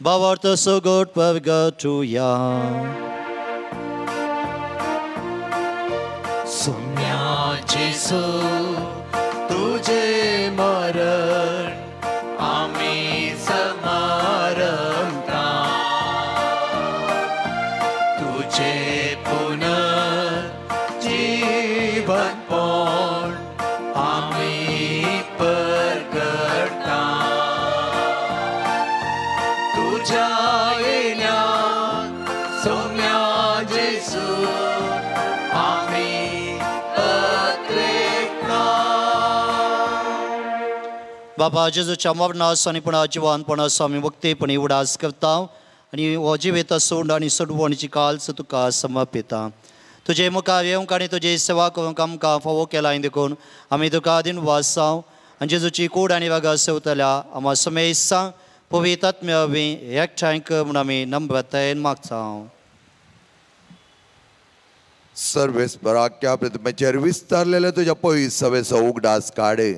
भावार्थ सगट परगटुया. सुम्या जेजू तुझे मरण आमी समारंभता, तुझे पुनर्जीवनपण आमी परगटता. तुझ्या येण्याक सोम्या जेजू आमी अत्रेकता. बाबा जेजूच्या मरणाचो आनी पुणा जिवानपणाचो आमी मुक्तेपणी उडास करता आनी हो जिवेत सोंड आनी सोडवणीची काल्स तुका समर्पिता. तुजे मुखार येवंक आनी तुजी सेवा करूंक आमकां फावो केला देखून आमी तुका दिनवासांव आनी जेजूची कूड आनी वागा सेवतल्या आमा समेस्तां पवित्र आत्म्या वरवीं एकठांय कर म्हूण आमी नम्रतायेन मागता. सर्वेस्पराक्या प्रतिमेचेर विस्तारलेले तुज्या पयस सवेचो उगडास काडे.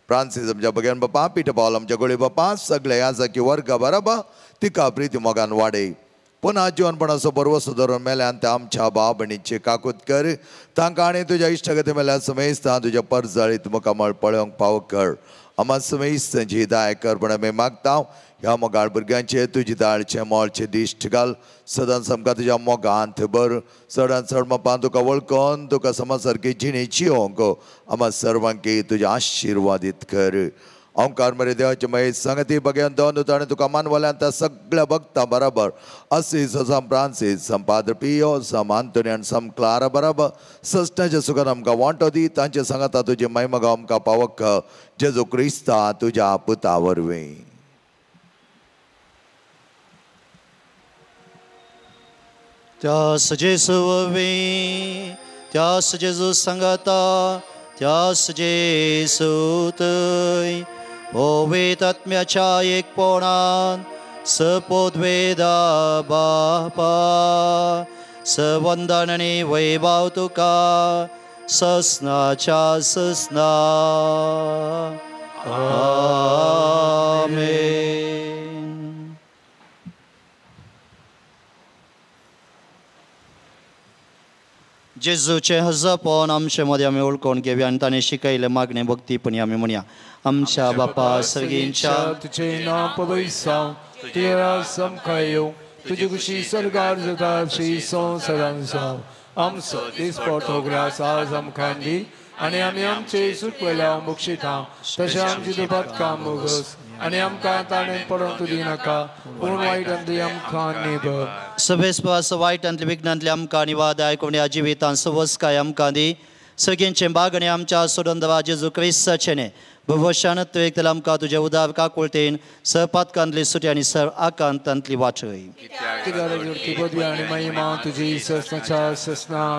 फ्रांसीस आमच्या बगेन बापा, पीटर पावल आमच्या गोळी बापा, सगळे ह्या वर्गा बराबर तिका प्रिती मोगान वाडे. पुन्हा जिवनपणाचो बरवसो धरून मेल्यान ते आमच्या भाव भयणीचे काकूत कर. तांकां आनी तुज्या इश्टागती मेल्या समेस्तां तुज्या परजळीत मुखामळ पळोवंक पाव कर. आमा समेस्तांची दाय कर म्हण आमी मागता. ह्या मोगाळ भुरग्यांचे तुजी दाळचे मोळचे दिश्ट घाल. सदांच आमकां तुज्या मोगांत भर. चडान चड मापान तुका वळखून तुका समाज सारकी जिणेची येवंक आमा सर्वांकी तुज्या आशिर्वादीत कर. ओंकार मरे देवाचे महेश संगती बगेन दोन आनी तुका मानवल्यान त्या सगळ्या भक्तां बराबर असीस सम फ्रांसीस सम पाद्र पियो सम आंतोनी आनी सम क्लारा बराबर सस्नाच्या सुखान आमकां वांटो दी. तांचे सांगाता तुजे महिमा आमकां पावक जेजू क्रिस्ता तुज्या पुता वरवीं. त्यास जेजू वरवीं, त्यास जेजू सांगाता, त्यास जेजू थंय पवित्र आत्म्याच्या एकपणान सपोद्वेदा बापा सवंदन आनी वैभव तुका ससनाच्या ससना. आमेन. जेजूचें हजपण आमचे मदें आमी वळखून घेवया आनी ताणें शिकयलें मागणें भक्तीपणी आमी म्हणया. आमच्या बापा सर्गींच्या तुझें नांव पवित्र जावं, तुजें राज आमकां येवं, तुजी खुशी स्वर्गार जाता तशी संवसारांत जावं. आमचो दिसपट्टो ग्रास आज आमकां दी आनी आमी आमचे सुटवेल्या बक्षिता तशें आमची दुबाद मोगस आनी आमकां ताणें पडोवंक दिनाका पूण वायटांतली आमकां निबर. सवेस्पास वायटांतली विघ्नांतली आमकां निवाद आयकून ह्या जिवितांत सवसकाय आमकां दी. सगळ्यांचें बागणे आमच्या सोडंदवा जेजू क्रिस्ताचें न्ही भविश्यान तुवें आमकां तुजें उदार काकुळतेन सरपातकांतली सुटी आनी सर आकांतांतली वाचय.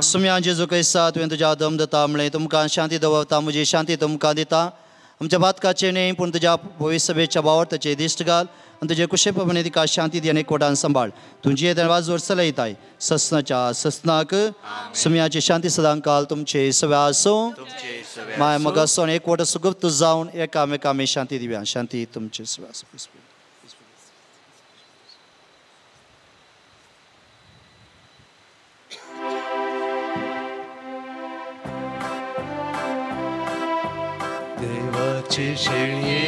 सुम्या जेजू क्रिस्ता तुवें तुज्या दम दिता म्हणलें तुमकां शांती दवरता म्हजी शांती तुमकां दिता. आमच्या बातकाचें न्ही पूण तुज्या भविष्यभेच्या बावडताचें दिश्ट घाल आनी तुजे कुशे प्रमाणे तिका शांती दी आनी कोटान सांबाळ. तुजी येतना वाजोर चलयताय ससनाच्या ससनाक. सुम्याची शांती सदांकाल तुमचे सव्या आसूं. माय मग आसूं आनी एकवट सुगुप्त जावन एकामेकामी शांती दिवया. शांती तुमचे सव्या आसूं. देवाचे शेळये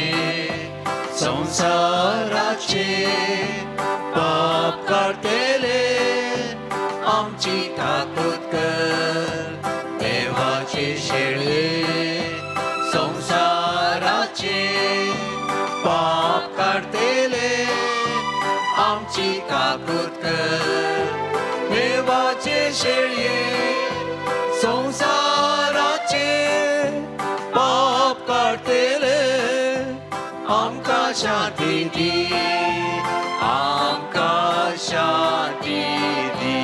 संसाराचे पाप काडटले आमची ताकद कर. देवाचे शेळये संसाराचे पाप काडटले आमची ताकद कर. देवाचे शेळये संसाराचे पाप काडटले आमकां शांती दी, आमकां शांती दी.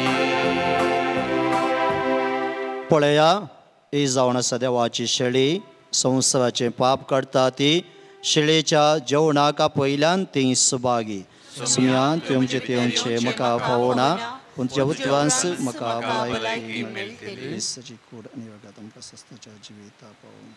पळया ही जावन आसा देवाची शेळी संवसाराचें पाप काडटा ती. शेळेच्या जेवणाक आपयल्यान ती सुभागी. सुम्यान तुमचें तेवचें म्हाका फावना पूण तुज्या उतरांस म्हाका भलायकी मेळटली. कूड आनी वगात आमकां सस्ताच्या जिविता पावूं.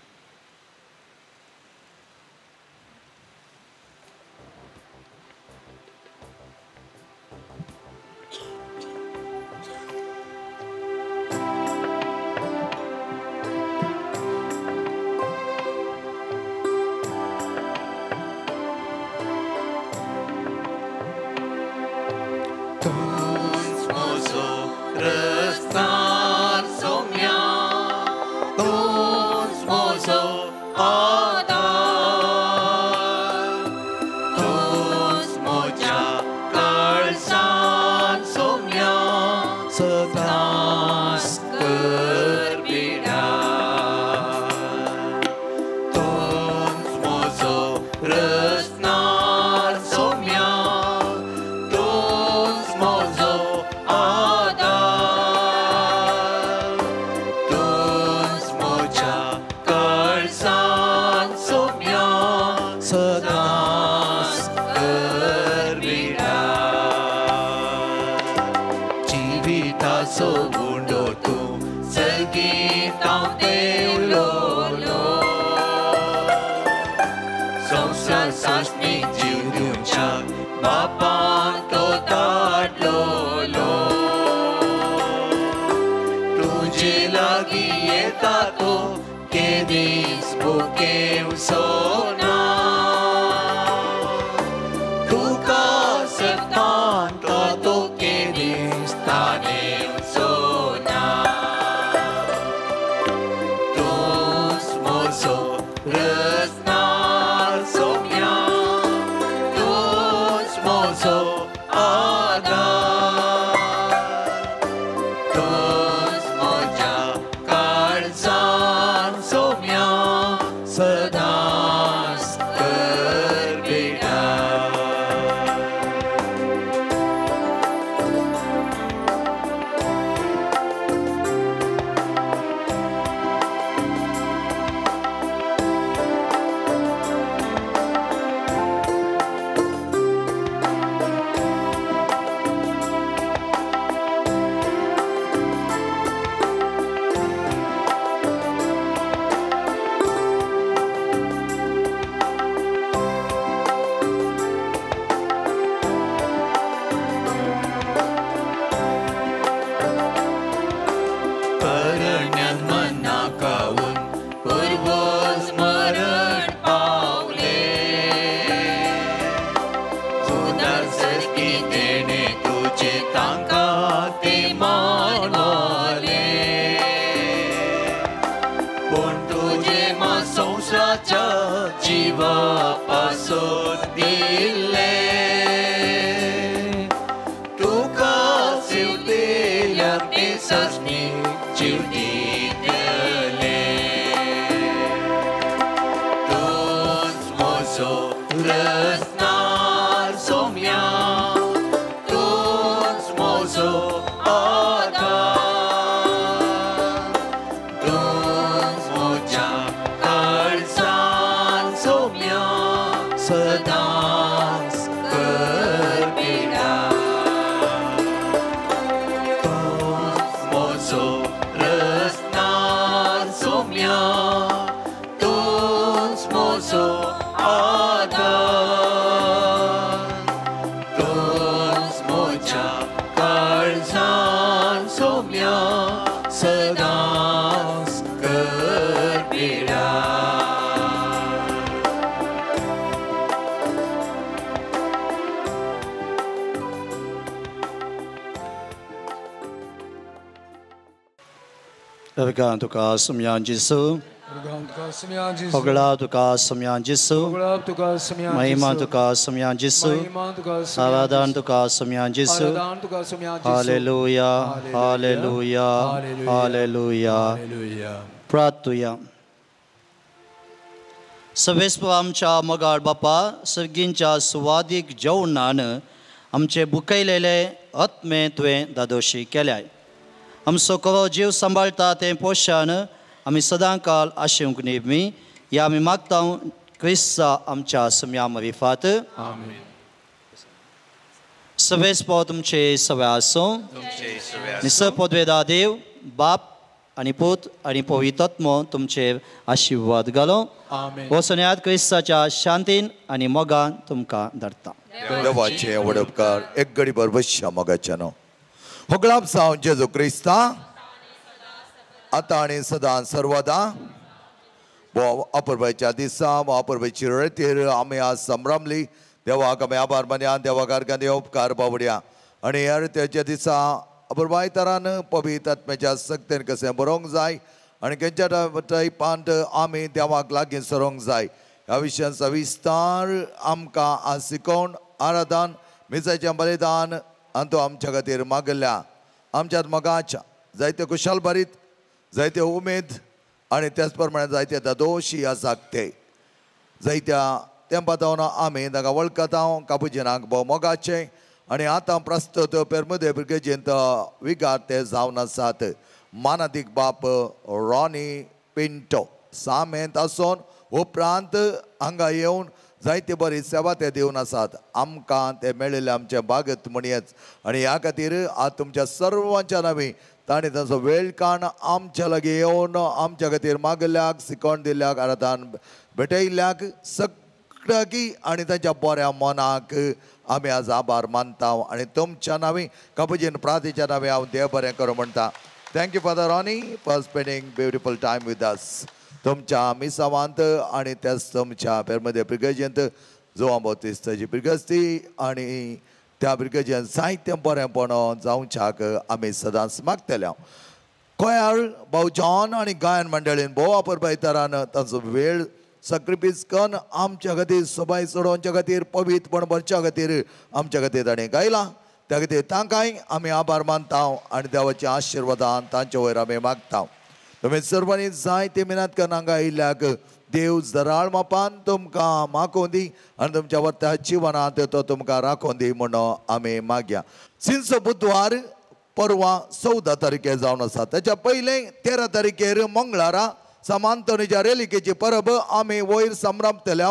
आधार, तूंच म्हज्या पासो उंडो तूं सगीत देवलोलो संसार सासणी जीव दिवच्या बापान तो धाडलोलो तुजे लागीं येता तो केदीस भुकेवचो ना तुका सतान तो केदीस तानेवचो ना तूंच म्हजो रचणार सोम्या तूंच म्हजो आदार तूंच म्हज्या काळजान सोम्या सदांच कर बेटा. परण्यान मनाकावून पुर्वज मरण पावले जुदार सरकी तेणे तुजे तांकां ते मानवले पूण तुजे मा संवसाराच्या जिवा पासून दिल्ले तुका सेवतेल्या ते सासणी जीव दितले तूंच म्हजो रचणार सोम्या तूंच म्हजो आदार तूंच म्हज्या काळजान सोम्या सदांच कर बेटा तूंच म्हजो रचणार सोम्या तूंच म्हजो आदार तूंच म्हज्या काळजान सोम्या सदांच कर बेटा. अर्गां तुका सुम्या जेसू, होगळा तुका सुम्या जेसू, महिमा तुका सुम्या जेसू, आराधन तुका सुम्या जेसू. Hallelujah, hallelujah, hallelujah. प्रार्थुया. सवेस्प आमच्या मोगाळ बापा, सर्गींच्या सुवादीक जेवणान आमचे बुकयलेले आत्मे तुवें दादोशी केल्याय. आमचो करो जीव सांबाळटा तें पोशान आमी सदां काल आशेवंक नेमी ह्या आमी मागता क्रिस्ता आमच्या सुम्या मरिफात. सवेस पो तुमचे सवे आसूं. निस पदवेदा देव बाप आनी पूत आनी पवित्र तुमचेर आशिर्वाद घालो. वसण्यात क्रिस्ताच्या शांतीन आनी मोगान तुमकां धाडटा. देवाचे वडपकार एक घडी बरबश्या मोगाच्या न्हू होगळाप सावन जेजू क्रिस्ता आतां आनी सदां सर्वदा अपुरबायच्या दिसा अपुरबायची रळतीर आमी आज संभ्रमली. देवाक आमी आभार मानया, देवाक अर्गां देव उपकार बावड्या. आनी ह्या रथ्याच्या दिसा अपुरबाय तरान पवित्र आत्म्याच्या सक्तेन कशें बरोवंक जाय आनी खंयच्या टायपांत आमी देवाक लागीं सरोंक जाय ह्या विशयान सविस्तार आमकां आज शिकोवन आराधन मिसाचें बलिदान आनी तो आमच्या खातीर मागल्या आमच्यात मोगाच्या जायते कुशाल भरीत जायते उमेद आनी त्याच प्रमाणे जायते दादोशी आसाक ते जायत्या तेंपा जावन आमी तांकां वळखता कापुजिनाक भोव मोगाचें आनी आतां प्रस्तुत पेरमुदे ब्रिगेजींत विगार ते जावन आसात. मानादीक बाप रॉनी पिंटो सामेंत आसून उपरांत हांगा येवन जायती बरी सेवा ते दिवन आसात. आमकां ते मेळिल्ले आमचे बागत म्हणयेच आनी ह्या खातीर आज तुमच्या सर्वांच्या नांवी ताणें तांचो वेळ काण आमच्या लागीं येवन आमच्या खातीर मागल्याक शिकोवन दिल्ल्याक आराधान भेटयल्ल्याक सगळ्याकी आनी तांच्या बऱ्या मनाक आमी आज आभार मानता आनी तुमच्या नांवी कापुजीन प्रार्थेच्या नांवी हांव देव बरें करूं म्हणटा. Thank you Father Ronnie for spending beautiful time with us. तुमच्या मिसावांत आनी त्याच तुमच्या पेरमध्ये ब्रिगेजींत जुवां बाप्तिस्ताची ब्रिगस्ती आनी त्या ब्रिगेजीन जायतें बरेंपण जावच्याक आमी सदांच मागतले. कोयार भाव जॉन आनी गायन मंडळीन भोव अपुरबायतरान तांचो वेळ सॅक्रिफायस करून आमच्या खातीर सबाय चडोवच्या खातीर पवित्रपण भरच्या खातीर आमच्या खातीर ताणें गायलां. त्या खातीर तांकांय आमी आभार मानता आनी देवाच्या आशिर्वादान तांचे वयर आमी मागता. तुमी सर्वांनी जायते मिनात करून हांगा आयिल्ल्याक देव जराळ मापान तुमकां मागोवन दी आनी तुमच्या वर्ता जिवनांत तो तुमकां राखोवन दी म्हणून आमी मागया. सिंचो बुधवार परवा 14 तारखेर जावन आसा. ताच्या पयलें 13 तारखेर मंगळारा समांतनीच्या रेलिकेची परब आमी वयर संभ्रमतले.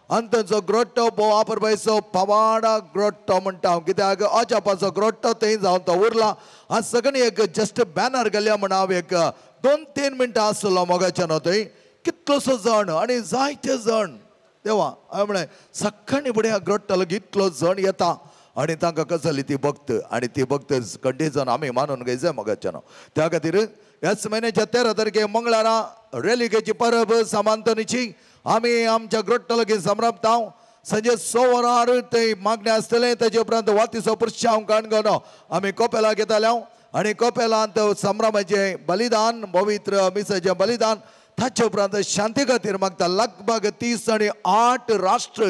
आनी तांचो ग्रोट्टो भोव आपरबायचो पवाडा ग्रोट्टो म्हणटा हांव, कित्याक अजापाचो ग्रोट्टो थंय जावन तो उरला. आज सगळीं एक जस्ट बॅनर घालया म्हण हांव एक 2-3 मिनटां आसलो मोगाच्यान थंय कितलोसो जण आनी जायते जण देवा हांवें म्हणलें सकाळीं फुडें ह्या ग्रोट्टा लागीं इतलो जण येता आनी तांकां कसली ती भक्त आनी ती भक्त कंडिशन आमी मानून घेयजाय मोगाच्यान. त्या खातीर ह्याच म्हयन्याच्या 13 तारखे मंगळारा रेलिकेची परब समांतनीची आमी आमच्या ग्रोट्टा लागीं संभ्रमता. संजे 6 वरार थंय मागणें आसतलें. ताजे उपरांत वातीचो पुरशांव काणगोनो आमी कोपेलाक घेताले आनी कोपेलांत संभ्रमाचें बलिदान पवित्र मिसाचें बलिदान ताचे उपरांत शांती खातीर मागता. लगभग 30 आनी 8 राष्ट्र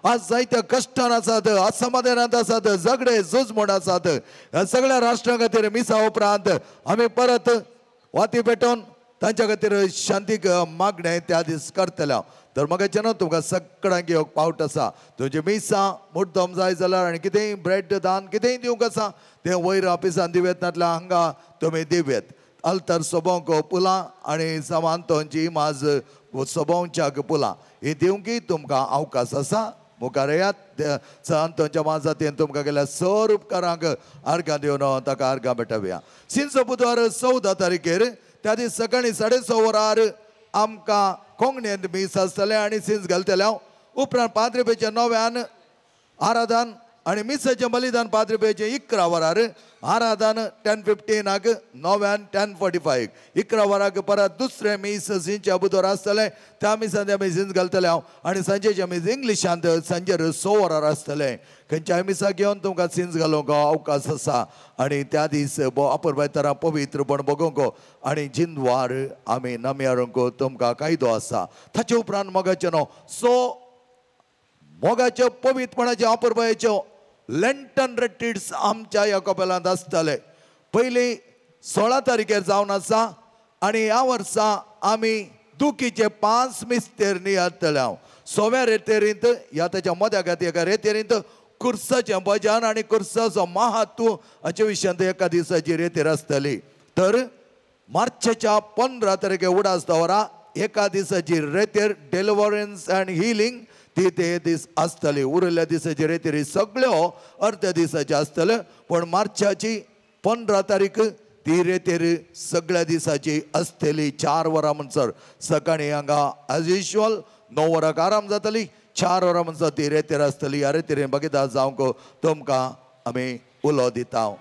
आज जायत्या कश्टान आसात, असमाधानांत आसात, झगडे झूज म्हूण आसात. ह्या सगळ्या राष्ट्रां खातीर मिसा उपरांत आमी परत वाती पेटोवन तांच्या खातीर शांतीक मागणें त्या दीस करतले. तर म्हाका न्हू तुमकां सगळ्यांक एक पावट आसा. तुमची मिसां मुद्दम जाय जाल्यार आनी कितेंय ब्रेड दान कितेंय दिवंक आसा तें वयर ऑफिसान दिवयेत नातल्यार हांगा तुमी दिवयेत. अल्तर सोबोंक पुलां आनी समांतोंची माज सोबोवच्याक पुलां ही दिवंकी तुमकां अवकाश आसा. मुखार येयात सांतोंच्या माजातीन तुमकां गेल्यार सर उपकारांक अर्घां दिवन ताका अर्घां भेटोवया. सिंचो बुधवार 14 तारखेर त्या दीस सकाळीं 6:30 वरार आमकां कोंकणींत मीस आसतलें आनी सिंच घालतले हांव. उपरांत पाद्रिपेच्या 9व्यान आराधन आनी मिसाचें बलिदान पाद्रिपेचें 11 वरार आराधन 10:15 9व्यान 10:45 11 वराक परत दुसरें मीस सिंच्या बुधवार आसतलें. त्या मिसांत आमी सिंच घालतले हांव आनी सांजेचें मीस इंग्लिशांत सांजेर 6 वरार आसतलें. खंयच्याय मिसाक घेवन तुमकां सिंच घालूंक अवकाश आसा आनी त्या दीस अपुरबाय तरा पवित्रपण बगोवंक आनी जिंदवार आमी नमयारूंक तुमकां कायदो आसा. ताचे उपरांत मोगाचें न्हू सो मोगाच्यो पवित्रपणाच्यो अपुरबायेच्यो लेंटन रिट्रीट्स आमच्या ह्या कपेलांत आसतले. पयलीं 16 तारखेर जावन आसा आनी ह्या वर्सा आमी दुखीचे 5 मिस्तेर नियाळतले हांव. 6व्या रेतेरींत ह्या ताच्या मद्या खातीर एका रेतेरींत कुर्साचें भजन आनी कुर्साचो महत्व हाचे विशयांत एका दिसाची रेतेर आसतली. तर मार्चेच्या 15 तारखे उडास दवरा एका दिसाची रेतेर डिलिव्हरन्स अँड हिलींग ती ते दीस आसतली. उरिल्ल्या दिसाची रेतेरी सगळ्यो अर्द्या दिसाचे आसतले, पूण मार्चाची 15 तारीख ती रेतेर सगळ्या दिसाची आसतली. 4 वरां म्हणसर सकाळीं हांगा एज युज्युअल 9 वरांक आराम जातली. 4 वरां म्हणसर ती रेतेर आसतली. ह्या रेतेरीन बगिता जावंक तुमकां आमी उलो दिता.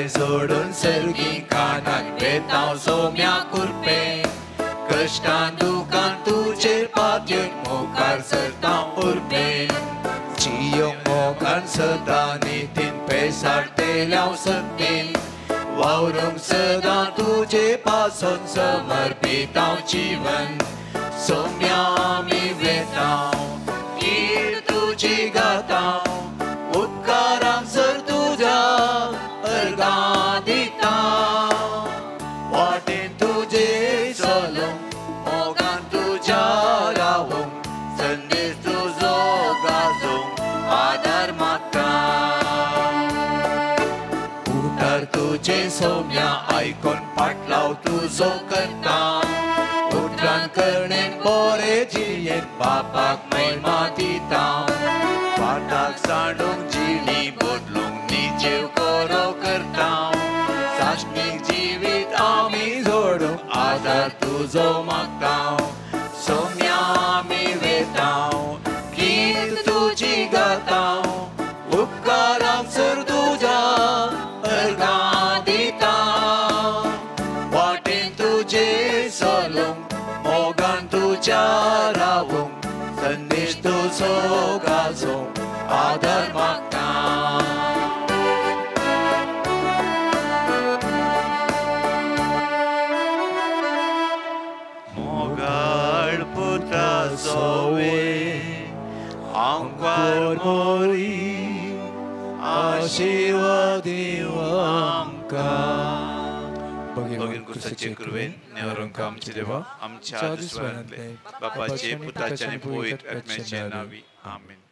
सोडून सर्गी कानाक वेतांव सोम्या कुरपे कश्टान दुकान तुजेर पातयेन मुखार सरतांव उरपे. मोगान सदां नितीन पेसाडटेल्या संतीन वावरूंक सदां तुजे पासून समर्पित हांव जीवन सोम्या आमी वेता कीर्त तुजी गाता उपकारांक सर तुज्या अर्गां दिता वाटेन तुजे चलूंक मोगान तुज्या रावूंक संदेश तुजो गाजोवंक आदार मागता उतर तुजें सोम्या आयकून पाटलाव तुजो करता उतरान करणेन बरें जियेन बापाक महिमा दिता वाटाक सांडूंक जिणी बदलूंक निजेव कोरो करता साश्टीक जिवीत आमी जोडूंक आदार तुजो मागता सोम्या आमी वेता कीर्त तुजी गाता उपकारांक सर तुज्या अर्गां दिता वाटेन तुजे चलूंक मोगान तुज्या रावूंक संदेश तुजो गाजोवंक आदार मागता. मोगाळ पुता सोवे आंकवार मोरी आशीर्वाद दिव आमकां. भगीन क्रिस्ताचे कृपेन नेवरोंक आमचे देवा आमच्या दुस्वारांतले बापाचे पुताचे आनी पवित्र आत्म्याचे नांवी आमेन.